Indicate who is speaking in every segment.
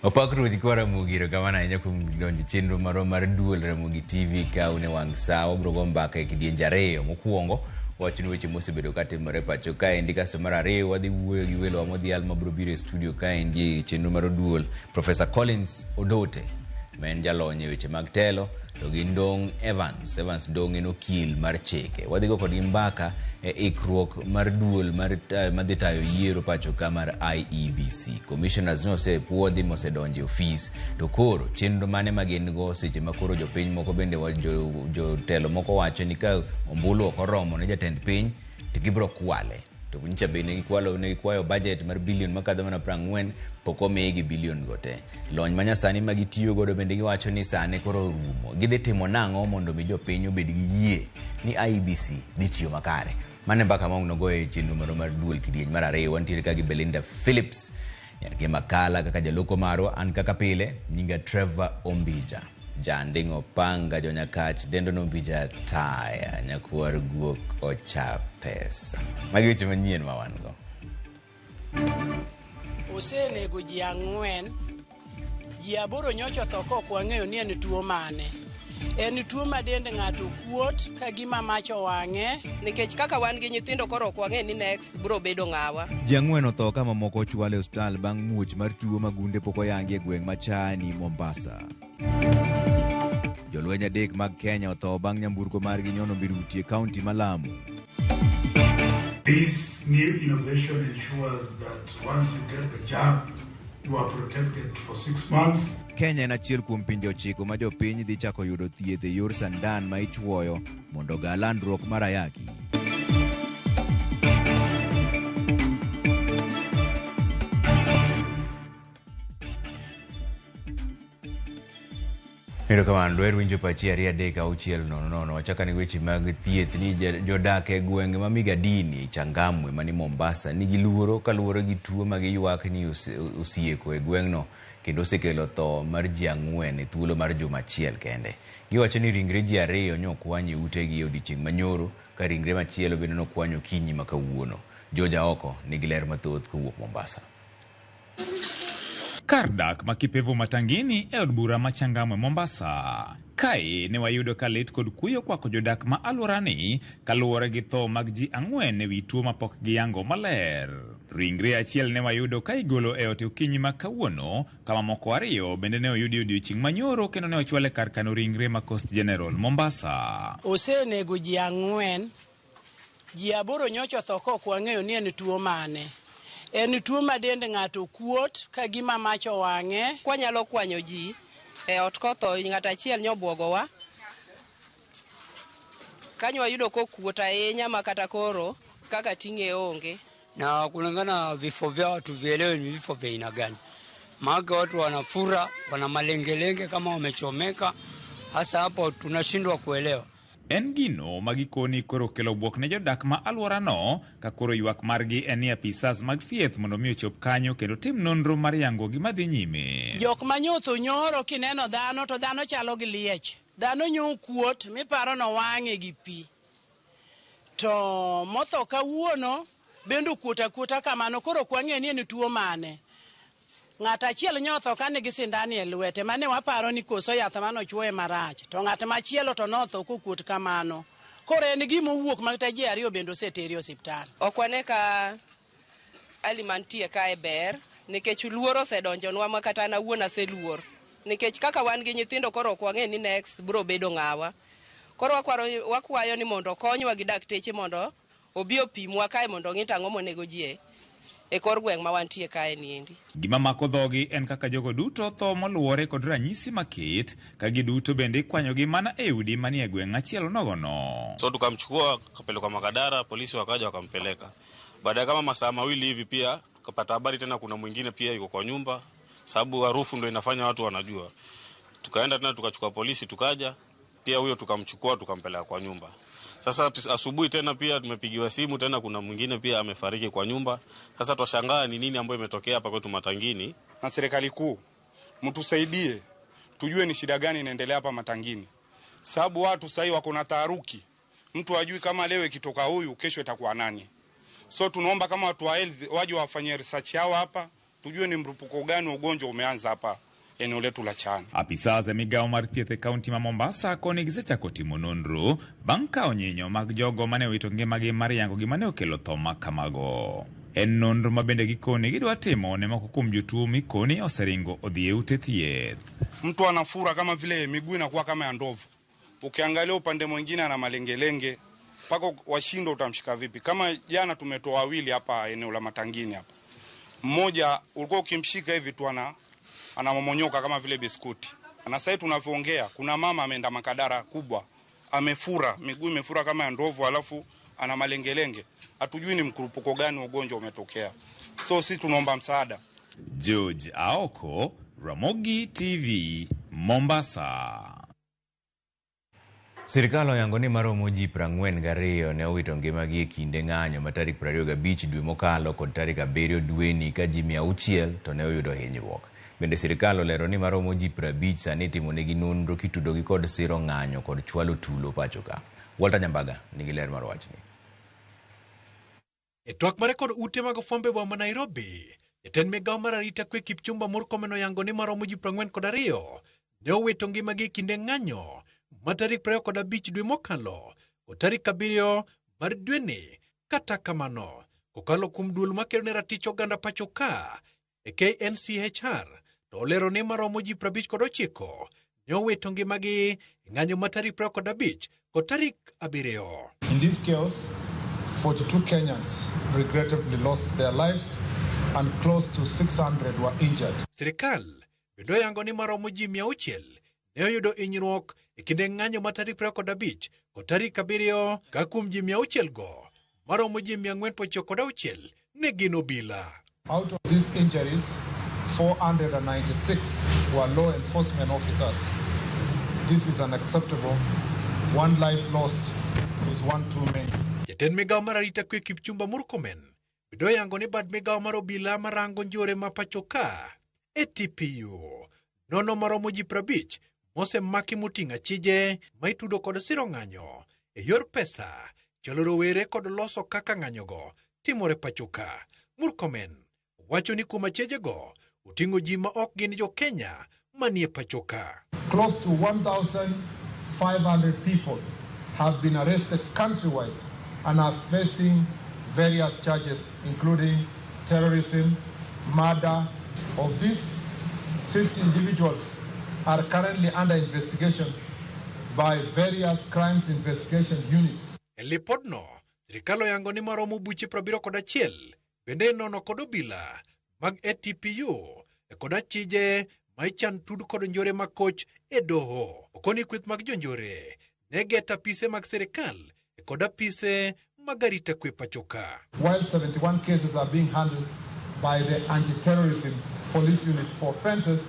Speaker 1: Opak Ruoth kwa Ramogi, erokamano ahinya kuom donjo e chenro marwa mar duol Ramogi TV ka un e wang' sa. Wabiro go mbaka e kidienje ariyo. Mokwongo, wawachnu weche mosebedo ka timore pacho kaendi. Kasto mar ariyo, wadhi wuoyo gi welowa modhial mabiro biro e studio kaendi e chenro mar duol, Professor Collins Odote ma en jalony e weche mag telo, to gi Ndong' Evans. Evans Ndong' en okil mar chike. Wadhi go kodgi mbaka e ikruok mar duol mar madhi tayo yiero pacho ka mar IEBC. Commissioners ne osepuodhi mosedonjo e ofis, to koro chenro mane ma gin go seche ma koro jopiny moko bende jotelo moko wacho ni ka ombulu ok oromo ne jatend piny to gibiro kwale. To nyicha be ne gikwalo, ne gikwayo budget mar bilion makadho mana 40, pok omigi bilion go te. Lony ma nyasani ma gitiyo godo bende giwacho ni sani koro orumo. Gidhi timo nang'o mondo mi jopiny obed gi yie ni IEBC dhi tiyo makare? Mano e mbaka ma wang' nogoyo e chenro marwa mar duol kidieny mar ariyo. Wantiere ka gi Belinda Phillips, Nyargi Makala kaka jaloko marwa, an kaka pile, nyinga Trevor Ombija. Janding' Opanga jonyakach dendo nombija taya nyakwar guok ocha pesa. Magi weche manyien ma wan go.
Speaker 2: Osenego ji 4, ji 8 nyocha otho ka ok wang'eyo ni en tuo mane. En tuo ma dend ng'ato kuot ka gima mach owang'e.
Speaker 3: Nikech kaka wan gi nyithindo koro ok wang'e ni next bro bedo ng'awa.
Speaker 4: Ji 4 otho ka mamoko ochwal e osiptal bang' muoch mar tuo magunde pok oyangi e gweng' ma Chaani, Mombasa. Jolweny 3 mag Kenya otho bang' nyamburko margi nyono miruti e kaunti ma Lamu.
Speaker 5: This new innovation ensures that once you get the jab, you are protected for 6 months.
Speaker 4: Kenya en achiel kuom pinje 9 ma jopiny dhi chako yudo thieth e yor sandan ma ichuoyo mondo oga landruok mar ayaki.
Speaker 1: Erokamano, dwaher winjo pachi 2 3 6 0 0. Wachako ane weche mag thieth ni jodak e gwenge ma Migadini, Changamwe mani Mombasa nigi luoro kaluwore gi tuo ma giywak ni osieko e gweng'no kendo osekelo tho mar ji 4 e thuolo mar juma achiel kende. Giwacho ni ringre ji 2 nyokwany e utegi e odiechieng' manyoro ka ringre machielo bende nokwany okinyi ma kawuono. George Aoko nigi ler mathoth kowuok Mombasa.
Speaker 6: Kar dak ma Kipevu Matangini e od bura ma Changamwe Mombasa. Kae ne wayudo ka lit kod kuyo kwako jodak ma alworani kaluwore gi tho mag ji 4 e wi tuo mapok giyango maler. Ringre achiel ne wayudo ka igolo e ot okinyi ma kawuono, kama moko 2 bende ne oyudi odiechieng' manyoro kendo ne ochwale kar kano ringre ma Coast General Mombasa.
Speaker 2: Osenego ji 4, ji 8 nyocha otho ka ok wang'eyo ni en tuo mane. En tuo ma dend ng'ato kuot ka gima mach owang'e.
Speaker 3: Kwanyalo kwanyo ji e ot kotho, ng'ato achiel nyobuogowa. Kanyo wayudo kokuot ahinya ma kata koro kaka ting'e onge.
Speaker 7: Na kulingana vifo vyao tuvielewe ni vifo vya aina gani. Maana watu wanafura, wana malengelenge kama wamechomeka. Hasa hapo tunashindwa kuelewa.
Speaker 6: En gino ma gikoni koro kelo bwok ne jodak ma alworano ka koro ywak margi en ni apisas mag thieth mondo mi ochop kanyo kendo tim nonro mar yango gima dhi nyime.
Speaker 2: Jok ma nyotho nyoro kineno dhano to dhano chalo gi liech. Dhano nyo kuot miparo nowang'e gi pi. To motho kawuono bende okuot akuota kamano koro ok wang'e ni en tuo mane. Ng'at achiel nyotho ka nigi sindani e lwete mane waparo ni koso yath mane ochuoye marach, to ng'at machielo to notho kokuot kamano. Koro en gima owuok ma kata ji 2 bende oseteri e osiptal.
Speaker 3: Ok wane ka hali mantie kae ber nikech luoro osedonjonwa ma kata an awuon aseluor. Nikech kaka wan gi nyithindo koro ok wang'e ni next biro bedo ng'awa. Koro wakwayo ni mondo okonywa gi dakteche mondo obi opimwa kae mondo ong'i to ang'o monego ji e kor gweng' ma wantie kae niendi.
Speaker 6: Gima mako dhogi en kaka jogo duto tho moluwore kod ranyisi maket, ka giduto bende ikwanyogi mana e udi manie gweng' achiel onogono.
Speaker 8: So tukamchukua kapelekwa Makadara, polisi wakaja wakampeleka. Baada ya kama masaa mawili hivi pia tukapata habari tena kuna mwingine pia yuko kwa nyumba, sababu harufu ndio inafanya watu wanajua. Tukaenda tena tukachukua polisi tukaja, pia huyo tukamchukua tukampeleka kwa nyumba. Sasa asubuhi tena pia tumepigiwa simu tena kuna mwingine pia amefariki kwa nyumba. Sasa twashangaa ni nini ambayo imetokea hapa kwetu Matangini.
Speaker 9: Na serikali kuu Mtusaidie tujue ni shida gani inaendelea hapa Matangini, sababu watu sahii wako na taharuki, mtu hajui kama leo ikitoka huyu kesho itakuwa nani. So tunaomba kama watu wa health waje wafanye research yao hapa, tujue ni mrupuko gani wa ugonjwa umeanza hapa eneo letu la Chaani.
Speaker 6: Apisas e migao mar thieth e kaunti ma Mombasa koni gisechako timo nonro bang' kawo nyinyo mag jogo mane owito ngimagi mar yango gima ne okelo tho ma kamago. En nonro ma bende gikoni gidwa timo ne moko kuom jotuo mikoni oseringo odhi e ute thieth.
Speaker 9: Mtu anafura kama vile miguu inakuwa kama ya ndovu, ukiangalia upande mwingine ana malengelenge mpaka washindwa utamshika vipi. Kama jana tumetoa wawili hapa eneo la Matangini hapa, mmoja ulikuwa ukimshika hivi tu anamomonyoka kama vile biskuti. Na sasa tunavyoongea kuna mama ameenda Makadara kubwa, amefura miguu imefura kama ya ndovu, alafu ana malengelenge. Hatujui ni mkurupuko gani ugonjwa umetokea, so sisi tunaomba msaada.
Speaker 6: George Aoko, Ramogi TV, Mombasa.
Speaker 1: Sirikal oyango ni maromo ji 42 ne owito ngimagi e kinde ng'anyo ma tarik 25 dwe mokalo kod tarik 7 dweni ka ji 600 to ne oyudo hinyruok. Bende sirikal olero ni maromo ji 50 sani itimonegi nonro kitudogi kod siro ng'anyo kod chwalo tulo pacho ka. Walter Nyambaga nigi ler mar wachni.
Speaker 10: E twak mare kod ute mag fwambo e boma ma Nairobi, jatend migao mar arita kwe Kipchumba Murkomen oyango ni maromo ji 42 ne owito ngimagi e kinde ng'anyo ma tarik 25 dwe mokalo kod tarik 7 mar dweni. Kata kamano, kokalo kuom duol makedo ne ratich oganda pacho ka e KNCHR to olero ni maromo ji 59 ne owito ngimagi e ng'anyo ma tarik 25 kod tarik 7.
Speaker 5: In this chaos, 42 Kenyans regrettably lost their lives and close to 600 were injured.
Speaker 10: Sirikal bende oyango ni maromo ji 600 ne oyudo hinyruok e kinde ng'anyo ma tarik 25 kod tarik 7, ka kuom ji 600 go maromo ji 496 ne gin obila.
Speaker 5: Out of these injuries, 496 were law enforcement officers. This is unacceptable. One life lost is one too many.
Speaker 10: Jatend migao mar arita kwe Kipchumba Murkomen bende oyango ni bad migao mar obila marango njore ma pacho ka ATPU nono maromo ji 50 mosemaki moting'o achije ma itudo kod siro ng'anyo e yor pesa, chalo rowere kod loso kaka ng'anyogo timore pacho ka. Murkomen wacho ni kuom achijego oting'o ji ma ok gin jo Kenya manie pacho ka.
Speaker 5: Close to 1,500 people have been arrested countrywide and are facing various charges including terrorism, murder. Of these, 50 individuals are currently under investigation by various crimes investigation units.
Speaker 10: E lipodno, sirikal oyango ni maromo buche 71 bende nono kod obila mag ATPU e kod achije ma ichan tud kod njore makoch e doho. Okoni kweth mag jonjore ne geto apise mag sirikal e kod apise mag arita kwe pacho ka.
Speaker 5: While 71 cases are being handled by the anti-terrorism police unit for offenses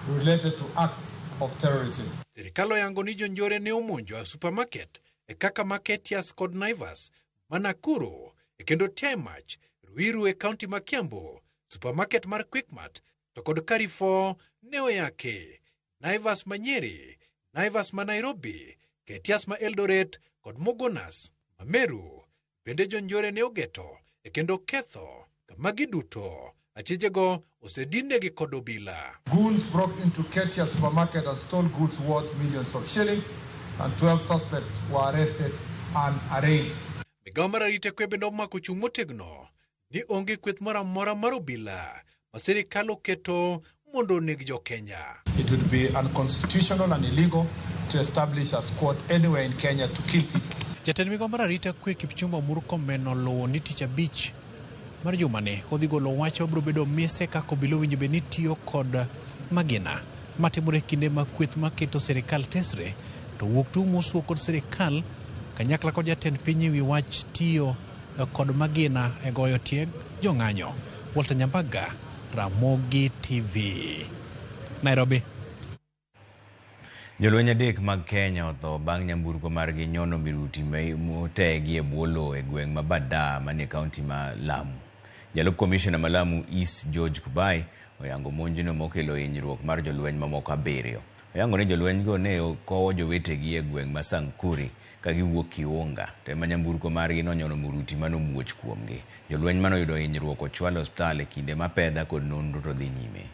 Speaker 5: related to acts of terrorism.
Speaker 10: Sirikal oyango ni jonjore ne omonjo a supermarket e kaka Marketias kod Naivas ma Nakuru e kendo Temach, Ruiru e kaunti ma Kiambu, supermarket mar Quickmart to kod Carrefour ne oyaki, Naivas ma Nyeri, Naivas ma Nairobi, Ketias ma Eldoret kod Mogonas ma Meru. Bende jonjore ne ogeto e kendo ketho kama giduto achijego osedinegi kod obila.
Speaker 5: Goons broke into Ketia supermarket and stole goods worth millions of shillings, and 12 suspects were arrested and arraigned.
Speaker 10: Migao mar arita kwe bende omako chung' motegno ni onge kweth moro amora mar obila ma sirikal oketo mondo oneg jo-Kenya.
Speaker 5: It would be unconstitutional and illegal to establish a squad anywhere in Kenya to kill people.
Speaker 10: Jatend migao mar arita kwe Kipchumba Murkomen oluwo ni tich abich mar jumani odhi golo wach mabiro bedo mise kaka obila owinjo bed ni tiyo kod magina matimore kinde ma kweth maketo sirikal tesre to wuok tung' mosuo kod sirikal kanyakla kod jatend piny ewi wach tiyo kod magina e goyo tieg jong'anyo. Walter Nyambaga, Ramogi TV, Nairobi.
Speaker 1: Jolweny 3 mag Kenya otho bang' nyamburko margi nyono miruti motegi e bwo lowo e gweng' ma Badaa manie kaunti ma Lamu. Jalup komishona ma Lamu East George Kubai oyango monjno mokelo hinyruok mar jolweny mamoko 7. Oyango ni jolwenygo ne kowo jowetegi e gweng' ma Sankuri ka giwuok Kiunga to ema nyamburko margi nonyono muruti manomuoch kuomgi. Jolweny manoyudo hinyruok ochwal e osiptal e kinde ma pedha kod nonro to dhi nyime.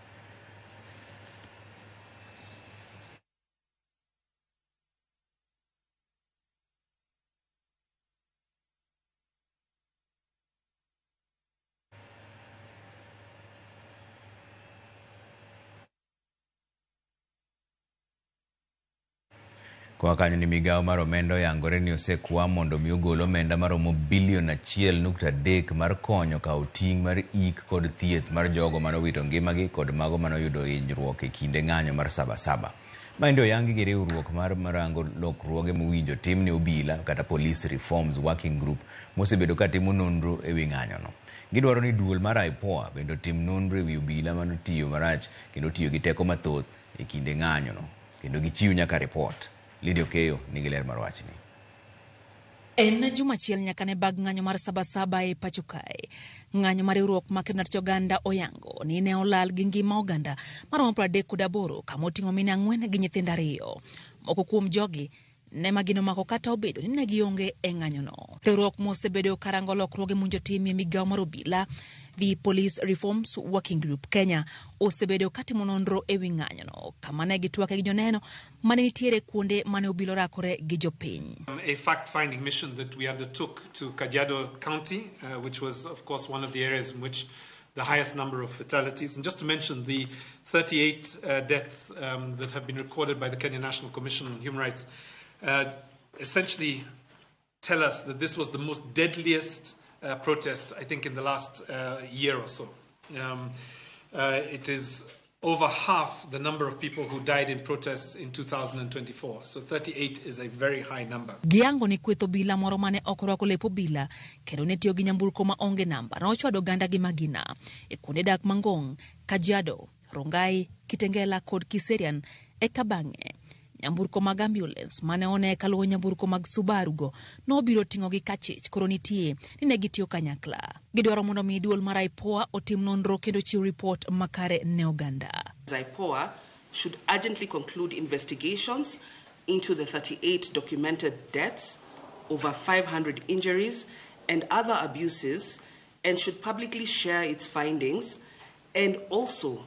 Speaker 1: Koa kanyo ni migawo mar omenda oyangore ni osekwa mondo mi ogol omenda maromo bilion 1.3 mar konyo kawo ting' mar ik kod thieth mar jogo manowito ngimagi kod mago manoyudo hinyruok e kinde ng'anyo mar Sabasaba. Maendi oyangi gi riwruok mar marango lokruoge mowinjo tim ne obila kata Police Reforms Working Group mosebedo katimo nonro ewi ng'anyono. Gidwaro ni duol mar IPOA bende otim nonro ewi obila manotiyo marach kendo tiyo gi teko mathoth e kinde ng'anyono kendo gichiw nyaka ripot. Lydia Okeyo nigi ler mar wachni.
Speaker 11: En juma achiel nyaka ne bag ng'anyo mar Sabasaba e pacho kae. Ng'anyo mar riwruok ma kedo ne oganda oyango ni ne olal gi ngima oganda maromo 38 kama oting'o mine 4 gi nyithindo 2. Moko kuom jogi ne magino mako kata obedo ni ne gionge e ng'anyono. Riwruok mosebedo karango lokruoge mowinjo tim e migawo mar obila, The Police Reforms Working Group Kenya, osebedo katimo nonro ewi ng'anyono kama ne gitwake gi joneno mane nitiere kuonde mane obila orakore gi jopiny.
Speaker 12: A fact-finding mission that we undertook to Kajiado County, which was of course one of the areas in which the highest number of fatalities. And just to mention the 38 deaths that have been recorded by the Kenya National Commission on Human Rights, essentially tell us that this was the most deadliest protest, I think, in the last year or so. It is over half the number of people who died in protests in 2024. So 38 is a very high number.
Speaker 11: Giyango ni kweth obila moro mane ok orwako lep obila kendo ne tiyo gi nyamburko ma onge namba nochwado oganda gi magina e kuonde dak Mangong, Kajiado, Rongai, Kitengela kod Kiserian eka bang'e nyamburko mag ambulance mane one kaluwo nyamburko mag Subaru go nobiro ting'ogi kachich koro nitie ni ne gitiyo kanyakla. Gidwaro mondo mi duol mar IPOA otim nonro kendo chiw ripot makare ne oganda.
Speaker 13: IPOA should urgently conclude investigations into the 38 documented deaths, over 500 injuries and other abuses, and should publicly share its findings and also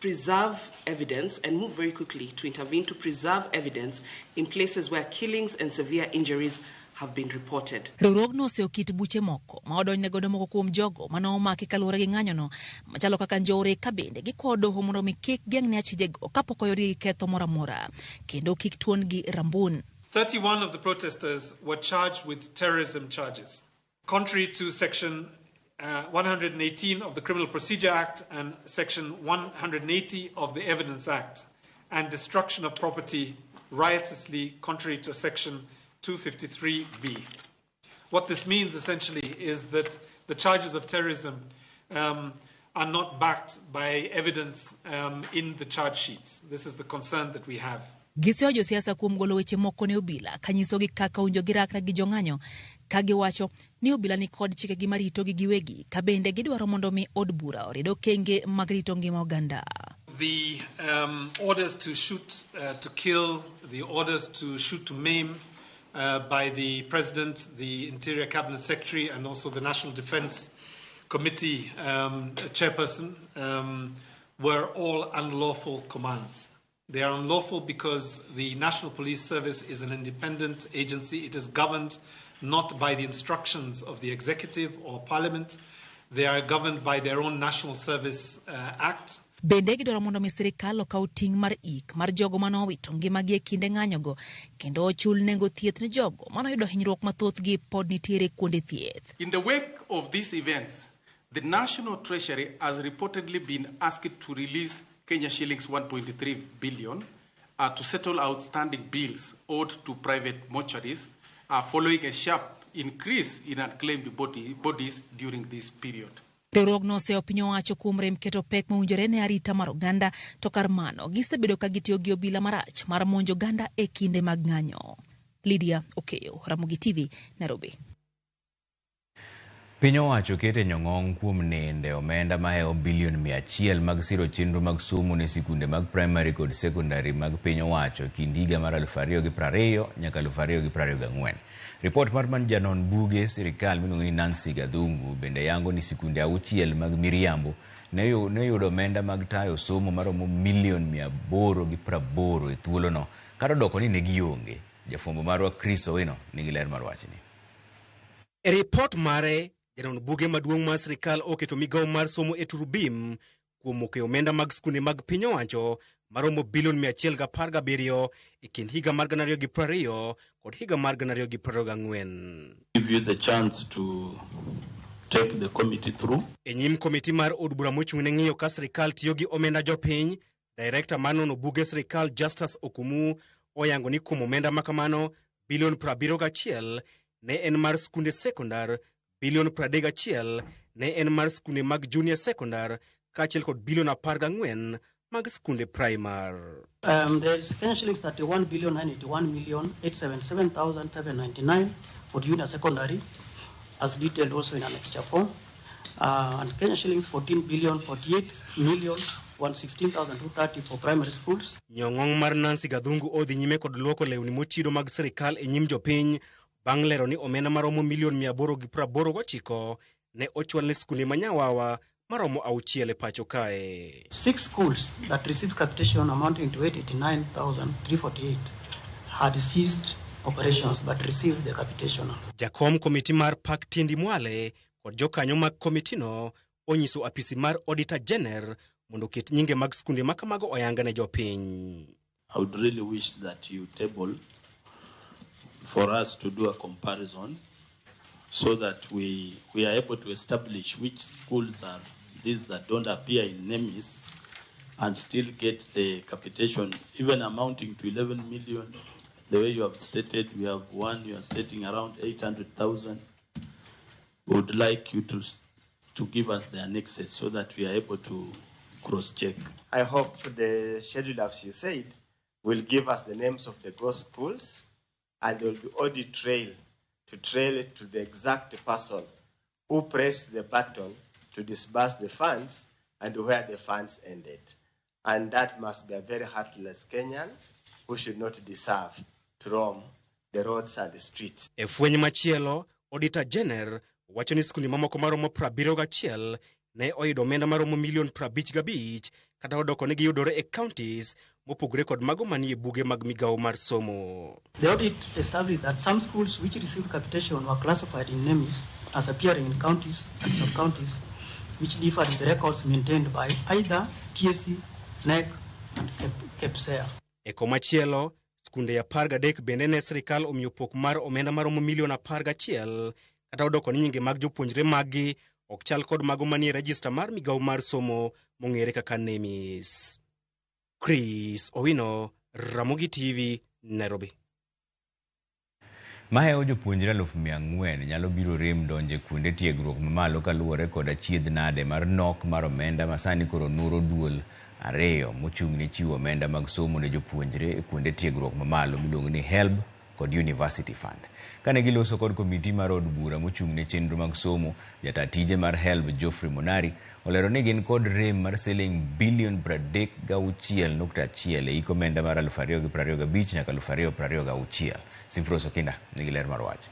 Speaker 13: preserve evidence and move very quickly to intervene to preserve evidence in places where killings and severe injuries have been reported.
Speaker 11: Riwruogno oseokit buche moko ma odonjne godo moko kuom jogo mane omaki kaluwore gi ng'anyono machalo kaka njore ka bende gikwayo doho mondo mi kik geng'ne achijego kapok oyudgi gi ketho moro amora kendo kik tuon-gi rambun.
Speaker 12: 31 of the protesters were charged with terrorism charges, contrary to section 118 of the Criminal Procedure Act and section 180 of the Evidence Act, and destruction of property riotously contrary to section 253B. What this means essentially is that the charges of terrorism are not backed by evidence in the charge sheets. This is the concern that we have.
Speaker 11: Giseyo josiasa kuom golo weche moko ne obila kanyisogi kaka owinjo girakre gi jong'anyo ka giwacho ni obila ni kod chikegi maritogi giwegi ka bende gidwaro mondo mi od bura orid okenge mag rito ngima oganda.
Speaker 12: The orders to shoot to kill, the orders to shoot to maim by the President, the Interior Cabinet Secretary, and also the National Defense Committee chairperson were all unlawful commands. They are unlawful because the National Police Service is an independent agency. It is governed not by the instructions of the executive or parliament. They are governed by their own National Service Act.
Speaker 11: Bende gidwaro mondo mi sirikal okaw ting' mar ik mar jogo manowito ngimagi e kinde ng'anyogo kendo ochul nengo thieth ne jogo manoyudo hinyruok mathothgi pod nitiere kuonde thieth.
Speaker 14: In the wake of these events, the National Treasury has reportedly been asked to release Kenya shillings 1.3 billion to settle outstanding bills owed to private mortuaries following a sharp increase in unclaimed bodies during this period.
Speaker 11: Riwruogno oseyo piny owacho kuom rem keto pek mowinjore ne arita mar oganda to kar mano gisebedo ka gitiyo gi obila marach mar monjo oganda e kinde mag ng'anyo. Lydia Okeyo, Ramogi TV, Nairobi.
Speaker 1: Piny owacho keto nyong'ong kuom nende omenda mahewo bilion 100 mag siro chenro mag somo ne sikunde mag primary kod secondary mag piny owacho kind higa mar 2020 nyaka 2024. Ripot mar man janon buge sirikal miluongo ni Nancy Gathungu bende yango ni sikunde 6 mag miriambo ne yudo omenda mag tayo somo maromo milion 880 e thuolono kata odoko ni ne gionge. Jafwambo marwa Chris Owino nigi ler mar wachni.
Speaker 15: E ripot mare, janon buge maduong' mar sirikal oketo migawo mar somo e turubim kuom mokeyo omenda mag skunde mag piny owacho maromo bilion 117 e kind higa mar 2020 kod higa mar 2024.
Speaker 16: Give you the chance to take the committee through.
Speaker 15: E nyim komiti mar od bura mochung' ne ng'iyo ka sirikal tiyo gi omenda jopiny, direkta mar nono buge sirikal Justus Okumu oyango ni kuom omenda makamano bilion 71 ne en mar skunde sekondar, bilion 31 ne en mar skunde mag junior secondar kaachiel kod bilion 14 mag skunde primar.
Speaker 17: There is Kenya shillings 31 billion 981 million 877,799 for junior secondary, as detailed also in Annexure 4, and Kenya shillings 14 billion 48 million 116,230 for primary schools.
Speaker 15: Nyong'ong mar Nancy Gathungu odhi nyime kod luoko lewni mochido mag sirikal e nyim jopiny bang' lero ni omenda maromo milion 889 ne ochwal ne skunde ma Nyawawa maromo 6 e pacho kae.
Speaker 17: 6 schools that received capitation amounting to 889,348 had ceased operations but received the capitation.
Speaker 15: Jakom komiti mar Pak Tindi Mwale kod jokanyo mag komitino onyiso apisi mar Auditor General mondo oket nyinge mag skunde makamago oyanga ne jopiny.
Speaker 16: I would really wish that you table for us to do a comparison so that we are able to establish which schools are these that don't appear in NEMIS and still get the capitation, even amounting to 11 million. The way you have stated, we have one, you are stating around 800,000. We would like you to give us the annexes so that we are able to cross-check.
Speaker 18: I hope the schedule, as you said, will give us the names of the ghost schools, and there will be audit trail to trail it to the exact person who pressed the button to disburse the funds and where the funds ended. And that must be a very heartless Kenyan who should not deserve to roam the roads and the streets.
Speaker 15: E fweny machielo, Auditor General wacho ni skunde mamoko maromo 71 ne oyudo omenda maromo milion 55 kata odoko ni giyudore e counties mopogore kod mago manie buge mag migawo mar somo.
Speaker 17: The audit established that some schools which received capitation were classified in NEMIS as appearing in counties and sub-counties which differed in the records maintained by either TSC, NEC and KEPSEA.
Speaker 15: E komachielo, skunde 13 bende ne sirikal omiyo pok mar omenda maromo milion 11 kata odoko ni nyinge mag jopuonjre maggi ok chal kod mago manie rejista mar migawo mar somo mong'ere kaka NEMIS. Chris Owino, Ramogi TV, Nairobi.
Speaker 1: Mahewo jopuonjre 400,000 nyalo biro rem donje kuonde tiegruok mamalo kaluwore kod achiedh nade mar nok mar omenda masani koro nuro duol 2 mochung' ne chiwo omenda mag somo ne jopuonjre e kuonde tiegruok mamalo miluongo ni HELB kod University Fund. Kane giloso kod komiti mar od bura mochung' ne chenro mag somo, jata tije mar HELB Geoffrey Monari olero ni gin kod rem mar siling bilion 36.1 e hik omenda mar 2025 nyaka 2026. Simfros Okinda nigi ler mar wach.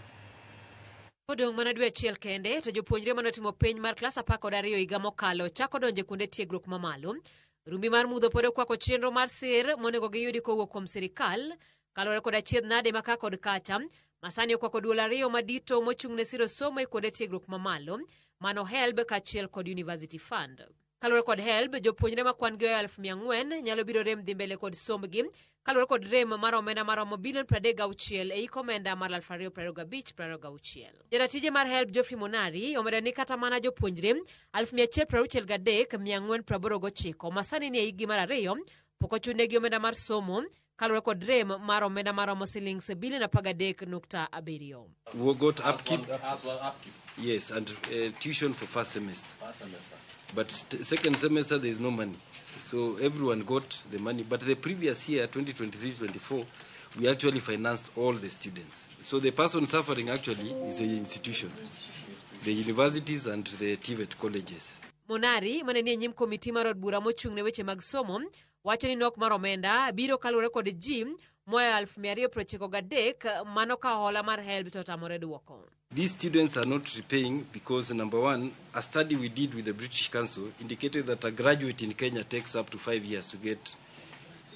Speaker 19: Odong' mana dwe achiel kende to jopuonjre manotimo penj mar klas 12 higa mokalo chako donjo e kuonde tiegruok mamalo. Rumbi mar mudho pod okwako chenro mar sir monego giyudi kowuok kuom sirikal kaluwore kod achiedh nade ma ka kod kacha masani okwako duol 2 madito mochung' ne siro somo e kuonde tiegruok mamalo, mano HELB kaachiel kod University Fund. Kaluwore kod HELB, jopuonjre ma kwan gi oya 400,000 nyalo biro rem dhi mbele kod sombgi kaluwore kod rem mar omenda maromo bilion 36 e hik omenda mar 2025-26. Jaratije mar HELB Geoffrey Monari omedo ni kata mana jopuonjre 163,489 masani ni e hikgi mar 2 pok ochunegi omenda mar somo kaluwore kod rem mar omenda maromo silings bilion 13.7.
Speaker 20: We got upkeep. Yes, and tuition for first semester. But second semester there is no money. So everyone got the money. But the previous year, 2023-24, we actually financed all the students. So the person suffering actually is the institution. the universities and the TVET colleges.
Speaker 19: Monari mane nie nyim komiti mar od bura mochung' ne weche mag somo wacho ni nok mar omenda biro kaluwore kod ji moa 293,000 mano ka hola mar HELB to otamore duoko.
Speaker 20: These students are not repaying because, number one, a study we did with the British Council indicated that a graduate in Kenya takes up to 5 years to get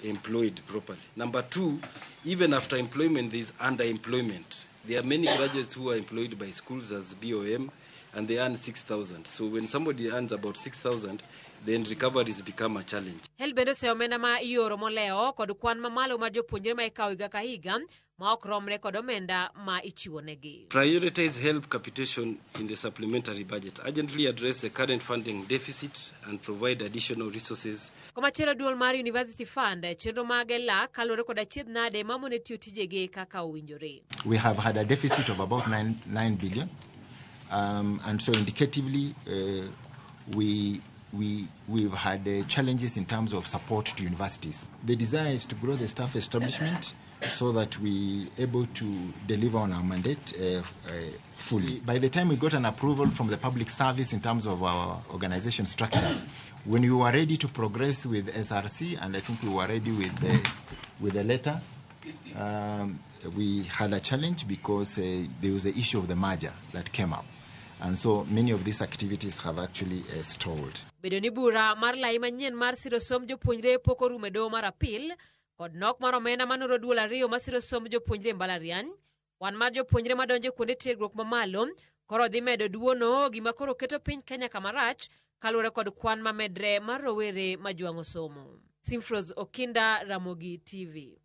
Speaker 20: employed properly. Number two, even after employment, there is underemployment. There are many graduates who are employed by schools as BOM and they earn 6,000. So when somebody earns about 6,000, then recoveries become a challenge.
Speaker 19: HELB bende oseyo omenda ma ioro molewo kod kwan mamalo mar jopuonjre ma ikawo higa ka higa ma ok romre kod omenda ma ichiwonegi.
Speaker 20: Prioritize HELB capitation in the supplementary budget. Urgently address the current funding deficit and provide additional resources.
Speaker 19: Komachielo duol mar University Fund chenro mage lak kaluwore kod achiedh nade mamone tiyo tijegi kaka owinjore.
Speaker 21: We have had a deficit of about 9 billion. And so indicatively, we've had challenges in terms of support to universities. The desire is to grow the staff establishment so that we're able to deliver on our mandate fully. By the time we got an approval from the public service in terms of our organization structure, when we were ready to progress with SRC, and I think we were ready with the letter, we had a challenge because there was the issue of the merger that came up. And so many of these activities have actually stalled.
Speaker 19: Bedo ni bura mar lai manyien mar siro somb jopuonjre pok orumo e doho mar apil kod nok mar omenda manoro duol ariyo masiro somb jopuonjre e mbalariany, kwan mar jopuonjre madonjo e kuonde tiegruok mamalo koro dhi medo duono gima koro keto piny Kenya kama rach kaluwore kod kwan mamedre mar rowere majwang'o somo. Simfros Okinda, Ramogi TV.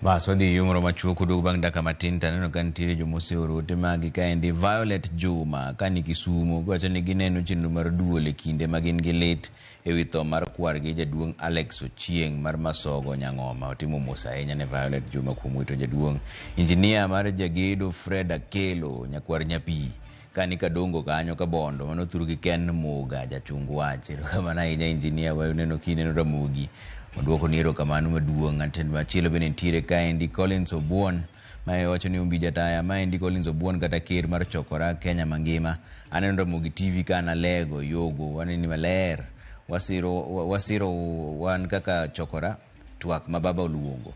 Speaker 1: Bas wadhi yo moro machuok oduogo bang' dakika matin to aneno ka nitiere joma oseoro ote magi kaendi. Violet Juma ka ni Kisumu giwacho ni gineno chenro mar duol e kinde ma gin gi lit ewi tho mar kwargi jaduong' Alex Ochieng' mar Masogo Nyang'oma. Otimo mos ahinya ne Violet Juma kuom wito jaduong'. Injinia mar jagedo Fred Akelo nyakwar Nyapi ka ni Kadongo kanyo Kabondo mano thurgi Ken Muga jachung wach. Erokamano ahinya injinia, waneno kineno Ramogi. Oduoko ni erokamano maduong'. Ng'at machielo bende nitiere kaendi Collins Obuon ma wacho ni Ombija Taya. Maendi Collins Obuon kata ker mar Chokora Kenya mangima. Aneno Ramogi TV ka an Alego Yogo waneni maler. Wasiro wan kaka Chokora twak ma baba oluongo.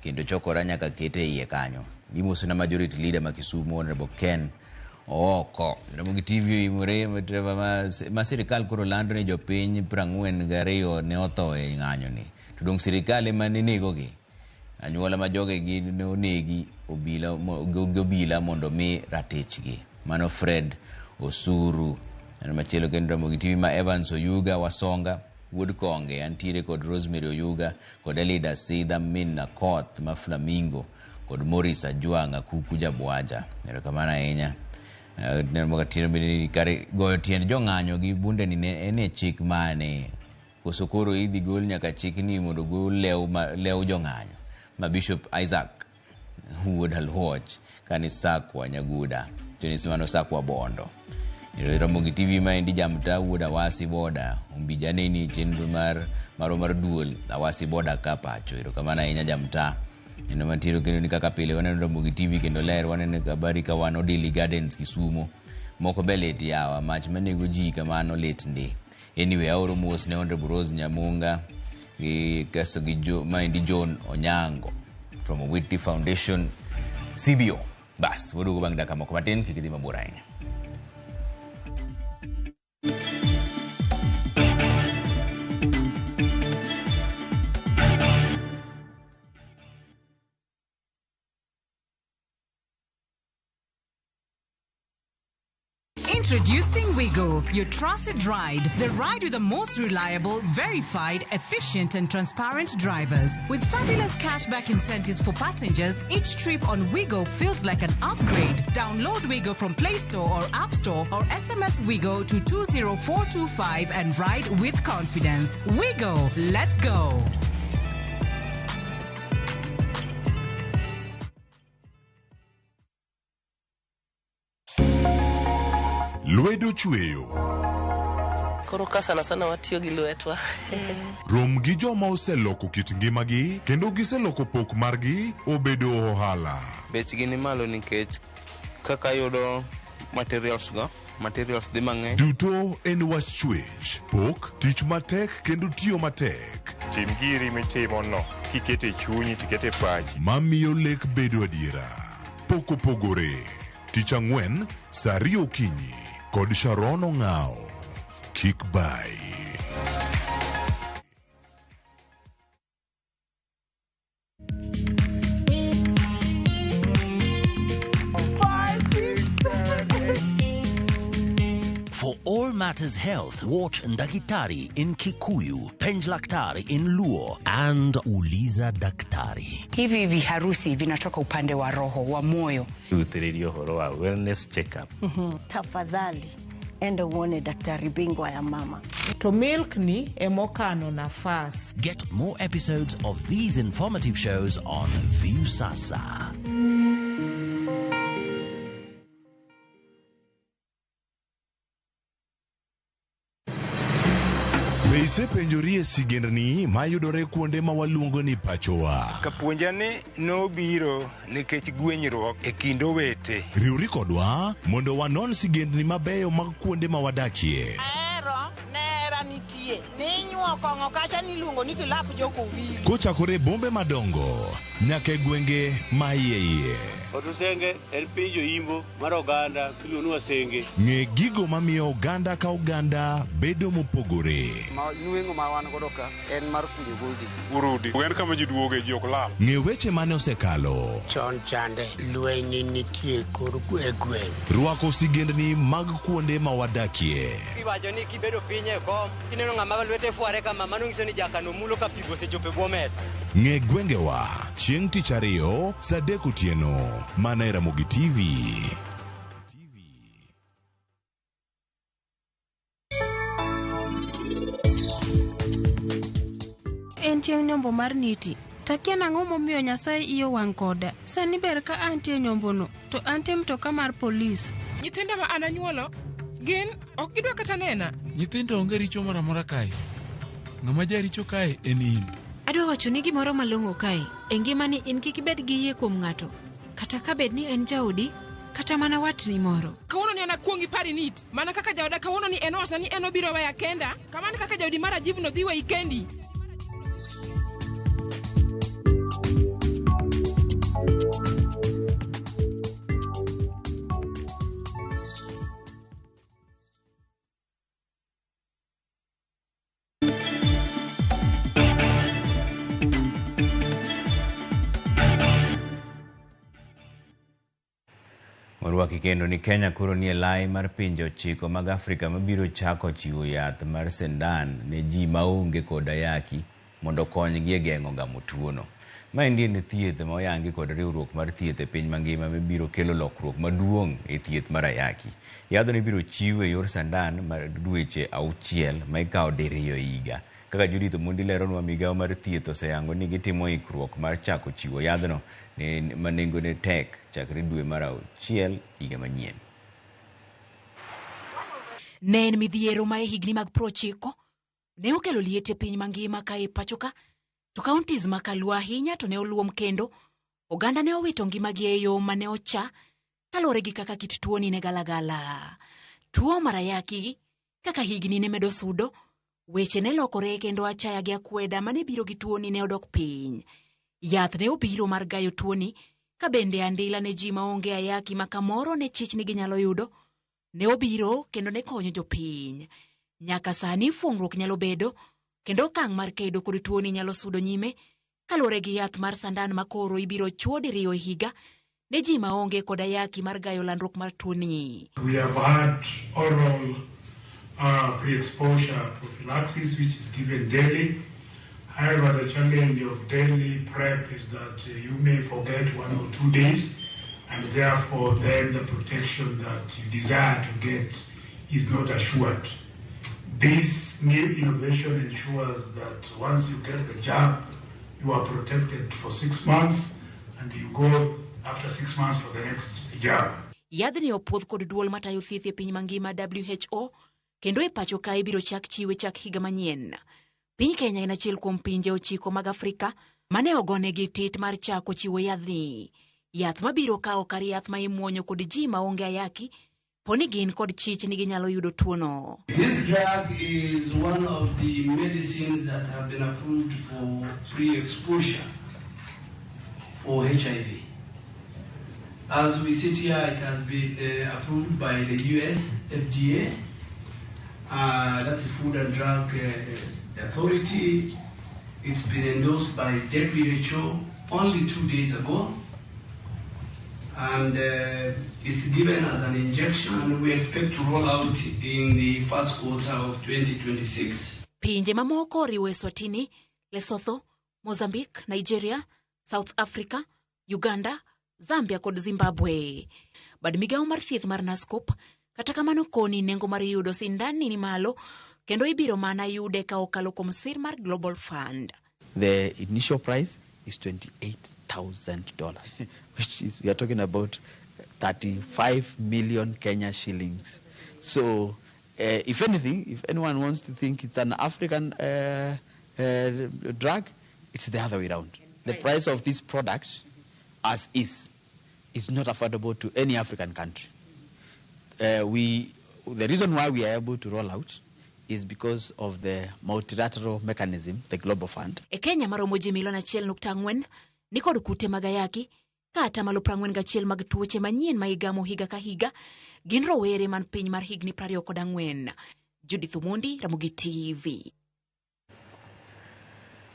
Speaker 1: Kendo Chokora nyaka kete iye kanyo. Gimoso na majority leader ma Kisumu Honorable Ken Ooko. Ramogi TV oimore ma sirikal koro lando ni jopiny 42 ne otho e ng'anyo ni. To dong' sirikal ema ne negogi. Anyuola ma jogegi ne onegi gi obila mondo mi ratichgi. Mano Fred Osuru. An machielo kendo Ramogi TV ma Evans Oyuga Wasonga wuod Konge antiere kod Rosemary Oyuga kod Elida Sidha min Nakoth ma Flamingo kod Morris Ajwang' Akuku Jabwaja. Erokamano ahinya. Kare goyo tiend jong'anyo gi bunde ni ne en e chik mane? Koso koro idhi gol nyaka chik ni mondo gol lew jong'anyo ma Bishop Isaac wuod Alwoch kani Sakwa Nyaguda Jonis mano Sakwa Bondo. Ramogi TV maendi Jamta wuod Awasi Boda Ombija neni chenro mar duol Awasi Boda ka pacho. Erokamano ahinya Jamta. Neno mantiere kendo ni kaka pile waneno Ramogi TV kendo ler waneno habari ka wan Odili Gardens Kisumu. Moko be lit yawa mach manego ji kamano lit ndi. Anyway, aoro mos ne Honorable Rose Nyamunga gi kasto gi maendi John Onyango from Owiti Foundation CBO. Bas, waduogo bang' dakika moko matin kik idhi mabor ahinya.
Speaker 22: Introducing Wigo, your trusted ride. The ride with the most reliable, verified, efficient, and transparent drivers. With fabulous cashback incentives for passengers, each trip on Wigo feels like an upgrade. Download Wigo from Play Store or App Store or SMS Wigo to 20425 and ride with confidence. Wigo, let's go.
Speaker 23: Lwedo chweyo.
Speaker 24: Koro ka sana sana watiyo gi lwetwa.
Speaker 23: Rom gi joma oseloko kit ngimagi kendo giseloko pok margi obedo ohala.
Speaker 25: Bechgi ni malo nikech
Speaker 2: Kaka yudo materials go, materials dhi mang'eny.
Speaker 23: Duto en wach chwech, pok, tich matek kendo tiyo matek.
Speaker 3: Tim giri mitimo no kikete chunyi tikete pachi.
Speaker 23: Mamiyo lek bedo adiera. Pok opogore. Tich ang'wen, saa 2 okinyi kod Sharon Ong'ao. Kik bai.
Speaker 4: For all matters health, watch Ndakitari in Kikuyu, Penjlaktari in Luo, and Uliza Daktari.
Speaker 7: Hivi viharusi vinatoka upande wa roho wa moyo.
Speaker 25: Rutĩrĩria ũhoro wa wellness check-up.
Speaker 26: Tafadhali enda uone daktari bingwa ya mama.
Speaker 27: To milk ni emokano nafas.
Speaker 4: Get more episodes of these informative shows on Viusasa.
Speaker 23: Be isepenjori e sigendni mayudore kuonde ma waluongo ni pachowa?
Speaker 28: Kapuonja ni nobiro nikech gwenyruok e kind owete.
Speaker 23: Riwri kodwa mondo wanon sigendni mabeyo mag kuonde ma wadakie.
Speaker 29: Ahero nera nitie ninyuo kong'o kacha niluongo ni kilap jokowili.
Speaker 23: Kochakore e bombe madongo nyaka e gwenge ma iye iye.
Speaker 30: Otusenge en piny joimbo mar oganda miluongo ni Wasenge.
Speaker 23: Ng'e gigo mamiyo oganda ka oganda bedo mopogore.
Speaker 31: Nweng'o ma wan godo ka en mar kunyo goldi.
Speaker 3: Urudi. En kama ji duoge ji ok lal.
Speaker 23: Ng'e weche mane osekalo.
Speaker 32: Chon chande lweny nitie kor e gweng'.
Speaker 23: Rwako sigendni mag kuonde ma wadakie.
Speaker 31: Iwacho ni kibedo piny e kom, kineno ng'ama lwete fware kama, mano nyiso ni jakano mulo ka pi osechopo e bwo mesa.
Speaker 23: Ng'e gwengewa chieng' tich ariyo saa 3 otieno mana e Ramogi TV.
Speaker 33: En chieng' nyombo mar Niti. Takia nang'o momiyo Nyasaye iye owang' koda. Sani ber ka antie nyombono, to antie mtoka mar polis.
Speaker 34: Nyithindo ma an anyuolo, gin ok gidwa kata nena.
Speaker 35: Nyithindo onge richo moro amora kae. Ng'ama jaricho kae en in.
Speaker 36: Adwa wacho ni gimoro malong'o kae. E ngimani in kik ibed gi yie kuom ng'ato. Kata ka bed ni en jaodi, kata mana watni moro.
Speaker 34: Kawuono ni an akuong' ipari nit. Mana kaka jaoda kawuono ni en owachona ni en obiro weya kenda. Kamano kaka jaodi mar Ajiv no dhi weyi kendi.
Speaker 1: Orwaki kendo ni Kenya koro nie lai mar pinje 9 mag Afrika mabiro chako chiwo yath mar sendan ne ji maonge kod ayaki mondo okonygi e geng'o gamo tuono. Maendi en thieth ma oyangi kod riwruok mar thieth e piny mangima mabiro kelo lokruok maduong' e thieth mar ayaki. Yadhno ibiro chiw e yor sandan mar dweche 6 ma ikawo diriyo e higa. Kaka Judith Omondi leronwa, migawo mar thieth oseyango ni gitimo ikruok mar chako chiwo yadhno ma nengone tek chakre dwe mar 6 higa manyien.
Speaker 11: Ne en midhiero ma e higni mag 90 ne okelo liet e piny mangima ka e pachoka, to counties ma Kalua ahinya to ne oluom kendo oganda ne owito ngimagi e yo mane ocha kaluwore gi kaka kit tuoni ne galagala. Tuo mar ayaki kaka higni ne medo sudo, weche ne lokore kendo achaya gi akweda mane biro gi tuoni ne odok piny. Yath ne obiro mar gayo tuoni ka bende andila ne ji maonge ayaki ma kamoro ne chich ni ginyalo yudo ne obiro kendo ne konyo jopiny. Nyaka sani fuong'ruok nyalo bedo kendo okang' mar kedo kod tuoni nyalo sudo nyime kaluwore gi yath mar sandan ma koro ibiro chuo diriyo e higa ne ji maonge kod ayaki mar gayo landruok mar tuoni.
Speaker 37: We have had oral pre-exposure prophylaxis, which is given daily. However, the challenge of daily PrEP is that you may forget 1 or 2 days, and therefore then the protection that you desire to get is not assured. This new innovation ensures that once you get the jab, you are protected for 6 months, and you go after 6 months for the next jab.
Speaker 11: Yadhni opuodh kod duol matayo thieth e piny mangima WHO, kendo e pacho ka ibiro chak chiwe chak higa manyien. Piny Kenya en achiel kuom pinje 9 mag Afrika mane ogonegi tit mar chako chiwo yadhni. Yath mabiro kawo kar yath ma imuonyo kod ji maonge ayaki po ni gin kod chich ni ginyalo yudo tuono.
Speaker 5: This drug is one of the medicines that have been approved for pre-exposure for HIV. As we sit here, it has been approved by the US FDA, that is Food and Drug Authority. It's been endorsed by WHO only 2 days ago, and it's given as an injection, and we expect to roll out in the first quarter of 2026.
Speaker 11: Pinje mamoko oriwo Eswatini, Lesotho, Mozambique, Nigeria, South Africa, Uganda, Zambia kod Zimbabwe. Bad migawo mar thieth mar Naskop kata kamano koni nengo mar yudo sindan ni malo kendo ibiro mana yude ka okalo kuom sir mar Global Fund.
Speaker 6: The initial price is $28,000, which is, we are talking about 35 million Kenya shillings. So, if anything, if anyone wants to think it's an African drug, it's the other way around. The price of this product, as is not affordable to any African country. The reason why we are able to roll out is because of the multilateral mechanism, the Global Fund.
Speaker 11: E Kenya maromo ji milion 1.4 ni kod kute mag ayaki ka atamalo 41 mag tuoche manyien ma igamo higa ka higa gin rowere man piny mar higni 24. Judith Omondi, Ramogi TV.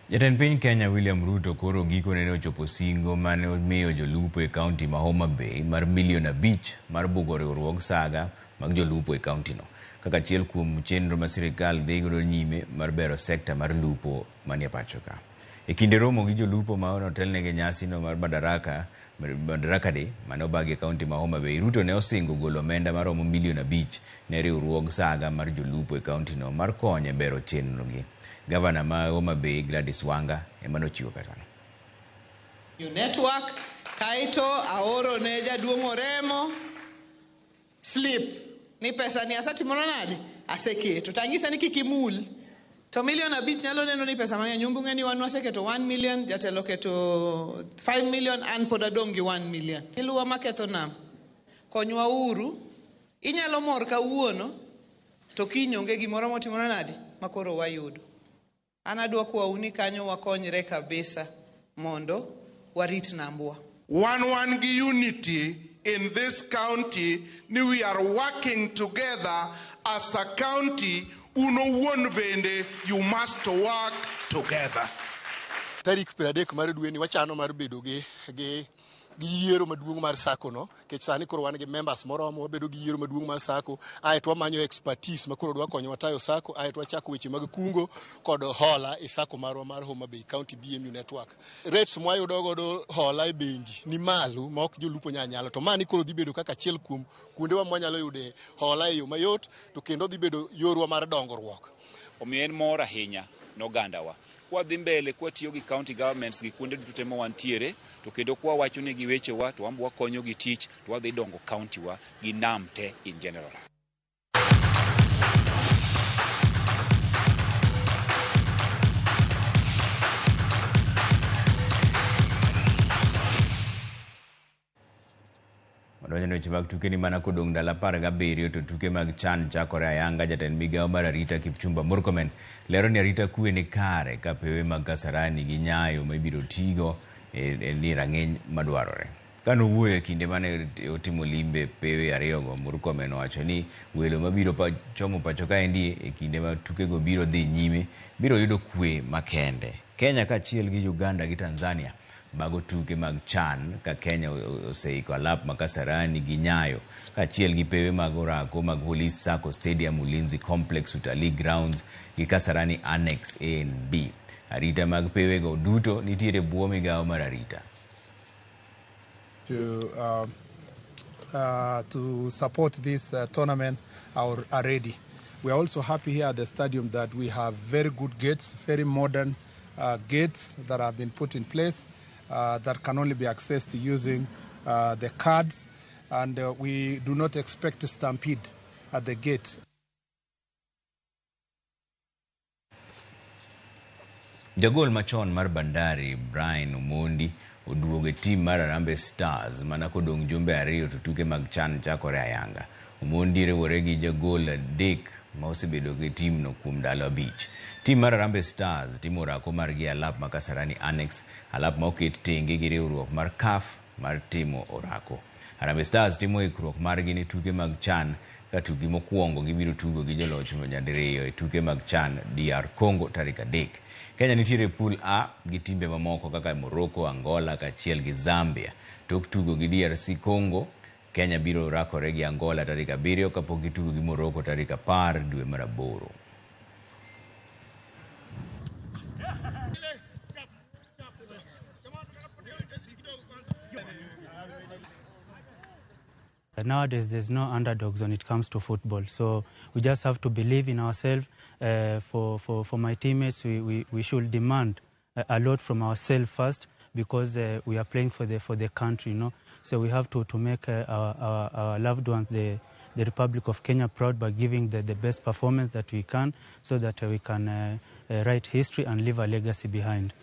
Speaker 1: Jatend piny Kenya William Ruto koro gikone ne ochopo singo mane omiyo jolupo e kaunti ma Homa Bay mar milion 5 mar bugo riwruog saga mag jolupo e kaunti no kaka achiel kuom chenro ma sirikal dhi godo nyime mar bero sekta mar lupo manie pacho ka. E kinde romo gi jolupo ma notelnegi nyasi no mar Madaraka Day mane obagi e kaunti ma Homa Bay, Ruto ne osingo golo omenda maromo milion 5 ne riwruog saga mar jolupo e kaunti no mar konyo e bero chenro gi. Gavana ma Homa Bay Gladys Wanga ema nochiwo pesano.
Speaker 8: Network kaito aoro ne jaduong' Oremo slip ni pesa ni asetimona nade aseketo to anyise ni kik imul to milion 5 nyalo neno ni pesa mang'eny. Umbu ng'e ni wan waseketo 1 million, jatelo keto 5 million, an pod adong' gi 1 million. Iluwa maketho nam, konywa uru. Inyalo mor kawuono to kiny onge gimoro motimore nade makoro wayudo. An adwa kwau ni kanyo wakonyre kabisa mondo warit nambwa.
Speaker 9: Wan gi unity in this county ni we are working together as a county. Un owuon bende you must work together.
Speaker 10: Tarik 30 mar dweni wachano mar bedo gi yiero maduong' mar SACCO no, nikech sani koro wan gi members moromo, wabedo gi yiero maduong' mar SACCO, aeto wamanyo expertise ma koro dwa konyowa tayo SACCO, aeto wachako weche mag kungo kod hola e SACCO marwa mar Homa Bay County BMU Network. Rates mwayudo godo hola e bengi ni malo ma ok jolupo nyalo nyalo, to mani koro dhi bedo kaka achiel kuom kuondewa mwanyalo yude hola e yo mayot, to kendo dhi bedo yorwa mar dongruok.
Speaker 12: Omiyo en mor ahinya nogandawa. Kwa dhi mbele kwatiyo gi county governments gi kuonde duto te ma wantiere, to kendo kwa wacho negi wechewa to wan be wakonyo gi tich to wadhi dongo county wa gi nam te in general.
Speaker 1: Wadonjo ne weche mag tuke ni mana kodong' ndalo 17 to tuke mag CHAN chakore ayanga. Jatend migawo mar arita Kipchumba Murkomen lero ni arita kwe ni kare ka pewe mag Kasarani gi Nyayo ma ibiro tigo e rang'iny madwarore. Kanowuoyo e kinde mane otimo limbe pewe ariyogo, Murkomen owacho ni welo mabiro chomo pacho kaendi e kinde ma tukego biro dhi nyime biro yudo kwe makende. Kenya kaachiel gi Uganda gi Tanzania bago tuke mag CHAN ka Kenya oseiko alap ma Kasarani gi Nyayo kaachiel gi pewe mag orako mag Police Sacco Stadium, Ulinzi Complex, Utalii Grounds gi Kasarani Annex A and B. Arita mag pewego duto nitiere bwo migawo mar arita.
Speaker 13: To support this tournament are ready. We are also happy here at the stadium that we have very good gates, very modern gates that have been put in place that can only be accessed using the cards, and we do not expect a stampede at the gate.
Speaker 1: Jagol machon mar Bandari Brian Omondi oduogo e tim mar Harambee Stars mana kodong' jumbe ariyo to tuke mag CHAN chakore ayanga. Omondi riwore gi jagol adek ma osebedo gi timno kuom ndalo abich. Tim mar Harambee Stars timo orako margi e alap ma Kasarani Annex, alap ma oket tenge gi riwruok mar CAF mar timo orako. Harambee Stars timo ikruok margi ne tuke mag CHAN ka tukgi mokwongo gibiro tugo gi joloch nyadiriyo e tuke mag CHAN DR Congo tarik 3. Kenya nitiere e pool A gi timbe mamoko kaka Morocco, Angola kaachiel gi Zambia. Tok tugo gi DRC Congo, Kenya biro rakore gi Angola tarik 7 kapok gitugo gi Morocco tarik 10 dwe mar 8.
Speaker 2: Nowadays, there's no underdogs when it comes to football. So we just have to believe in ourselves. For my teammates, we should demand a lot from ourselves first, because we are playing for the country, you know. So we have to make our loved ones, the Republic of Kenya, proud by giving the best performance that we can, so that we can write history and leave a legacy behind.